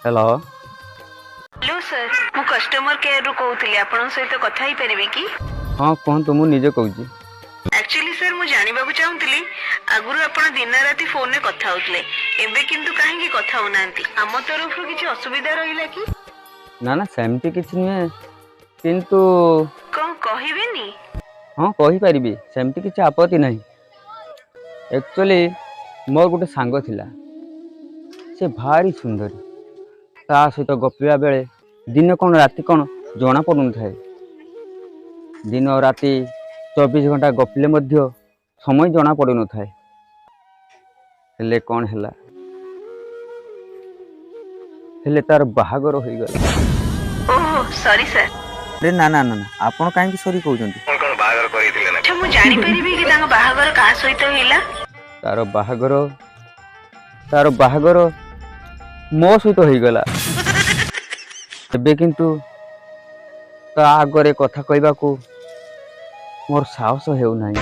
Hello. Hello sir, ମୁଁ customer କେୟାରରୁ କହୁଥିଲି। ଆପଣଙ୍କ ସହିତ କଥା ହେଇପାରିବି କି? ହଁ, କୁହନ୍ତୁ, ମୁଁ ନିଜେ କହୁଛି। ଆକ୍ଚୁଆଲି ସାର୍, ମୁଁ ଜାଣିବାକୁ ଚାହୁଁଥିଲି, ଆଗରୁ ଆପଣ ଦିନ ରାତି ଫୋନରେ କଥା ହଉଥିଲେ, ଏବେ କିନ୍ତୁ କାହିଁକି କଥା ହଉନାହାନ୍ତି? ଆମ ତରଫରୁ କିଛି ଅସୁବିଧା ରହିଲା କି? ନା ନା, ସେମିତି କିଛି ନୁହେଁ, କିନ୍ତୁ କଣ କହିବେନି? ହଁ, କହିପାରିବି, ସେମିତି କିଛି ଆପତ୍ତି ନାହିଁ। ଆକ୍ଚୁଆଲି ମୋର ଗୋଟେ ସାଙ୍ଗ ଥିଲା, ସେ ଭାରି ସୁନ୍ଦରୀ। ତା ସହିତ ଗପିବା ବେଳେ ଦିନ କ'ଣ ରାତି କ'ଣ ଜଣା ପଡ଼ୁନଥାଏ। ଦିନ ରାତି 24 ଘଣ୍ଟା ଗପିଲେ ମଧ୍ୟ ସମୟ ଜଣା ପଡ଼ୁନଥାଏ। ହେଲେ କ'ଣ ହେଲା, ହେଲେ ତାର ବାହାଘର ହୋଇଗଲା। ଓହୋ, ସରି ସାର୍। ଆରେ ନା ନା ନା ନା, ଆପଣ କାହିଁକି ସରି କହୁଛନ୍ତି? ଆଚ୍ଛା, ମୁଁ ଜାଣିପାରିବି କି ତାଙ୍କ ବାହାଘର କାହା ସହିତ ହେଲା? ତାର ବାହାଘର ମୋ ସହିତ ହେଇଗଲା। ଏବେ କିନ୍ତୁ ତା ଆଗରେ କଥା କହିବାକୁ ମୋର ସାହସ ହେଉନାହିଁ।